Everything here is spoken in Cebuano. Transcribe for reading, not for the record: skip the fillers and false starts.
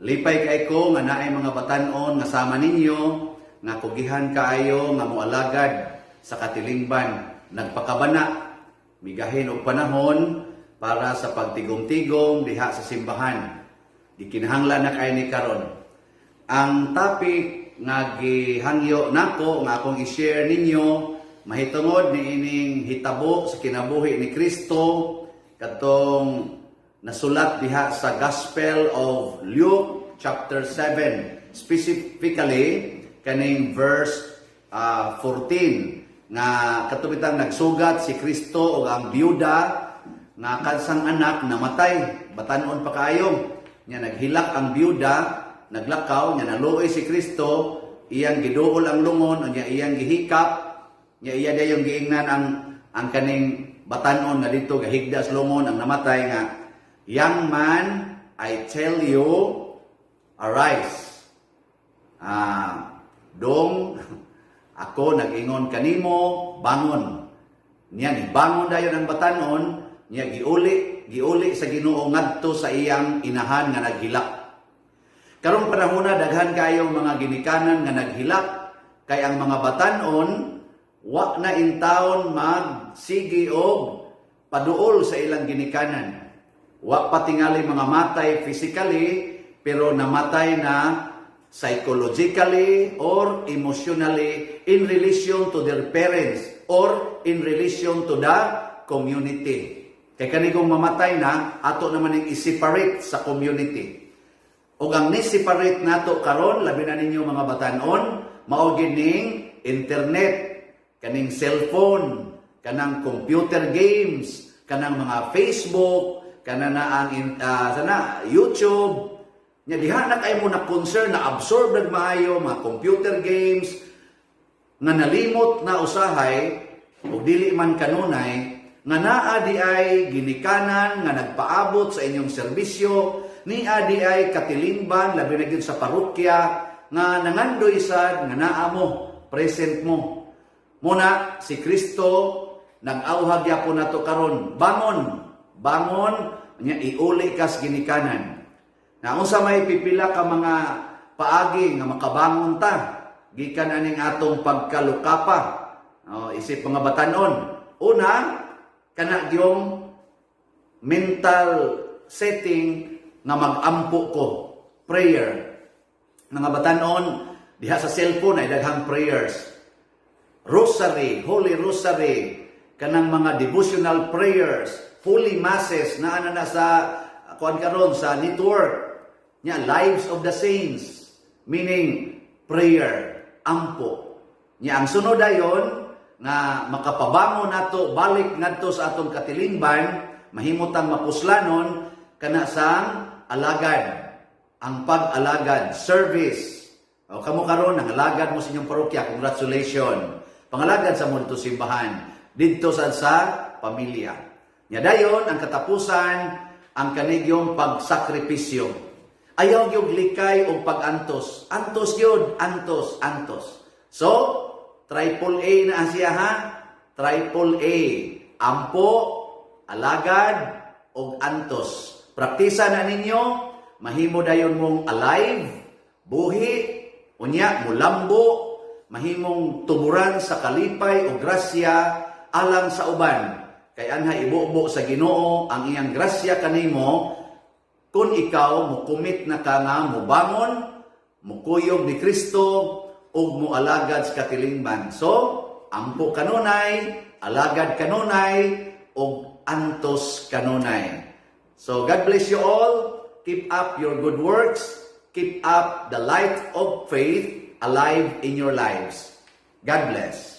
Lipay kay ko nga naay mga batan-on nga sama ninyo nga kugihan kaayo nga moalagad sa katilingban, nagpakabana, migahin og panahon para sa pagtigom-tigom diha sa simbahan. Gikinahanglan na kay ni karon. Ang topic nga gihangyo nako nga akong i-share ninyo mahitungod niining hitabo sa kinabuhi ni Kristo katong nasulat diha sa Gospel of Luke chapter 7, specifically kaning verse 14 nga kato bitang nagsugat si Kristo ug ang byuda nga kansang anak namatay, batan-on pa kaayo. Nya naghilak ang byuda, naglakaw, nya naluoy si Kristo, iyang giduol ang lungon, nya iyang gihikap, nya iya dayong giingnan ang kaning batan-on nga dito gahigda sa lungon ang namatay nga, "Young man, I tell you, arise." Ah, dong, ako nag-ingon kanimo, bangon. Niya ni bangon dayon ang batan-on, niya giuli, giuli sa Ginoo ngadto sa iyang inahan nga naghilak. Karong panahona, daghan kayong mga ginikanan nga naghilak kay ang mga batan-on wa na intawon magsigi og paduol sa ilang ginikanan. Wa pa tingali mga matay physically, pero namatay na psychologically or emotionally in relation to their parents or in relation to the community. Kay kanigong mamatay na, ato naman ning i-separate sa community. Ug ang ni-separate nato karon, labi na ninyo mga batan-on, mao gid ning internet, kaning cellphone, kanang computer games, kanang mga Facebook, kana na ang sana YouTube. Nya diha na kay mo na concern, na absorb nag maayo mga computer games nga nalimot na usahay ug dili man kanunay nga naa di ay ginikanan nga nagpaabot sa inyong serbisyo, nia di ay katilingban, labi na gyud sa parokya, nga nangandoy sad nga naa mo, present mo. Muna si Kristo nag-awhag gyapon nato karon, "Bangon, bangon," nya iuli kas ginikanan. Na unsa may pipila ka mga paagi nga makabangon ta gikan aning atong pagkalukapa? Oh, isip mga batan-on. Una, kana gyung mental setting nga mag-ampo ko, prayer. Mga batan-on, diha sa cellphone ay daghang prayers. Rosary, Holy Rosary, kanang mga devotional prayers, holy masses naa na na sa kuan karon sa network. Nya lives of the saints, meaning prayer, ampo. Nya ang sunod dayon nga makapabangon nato balik ngadto sa atong katilingban, mahimutang mapuslanon, kana sa alagad, ang pag-alagad, service. O kamo karon nangalagad mo sa inyong parokya, congratulations. Pangalagad sa mo dito simbahan, didto sa pamilya. Nya dayon ang katapusan, ang kanigyong pagsakripisyo. Ayaw gyud likay og pag-antos. Antos gyud, antos, antos. So, triple A na siya ha. Triple A. Ampo, alagad, og antos. Praktisa na ninyo, mahimo dayon mong alive, buhi, unya mulambo, mahimong tuburan sa kalipay o grasya alang sa uban. Kay anha ibubo sa Ginoo ang iyang grasya kanimo kung ikaw mo commit na ka nga mubangon, mukuyog ni Kristo ug mualagad sa katilingban. So, ampo kanunay, alagad kanunay, ug antos kanunay. So, God bless you all. Keep up your good works. Keep up the light of faith alive in your lives. God bless.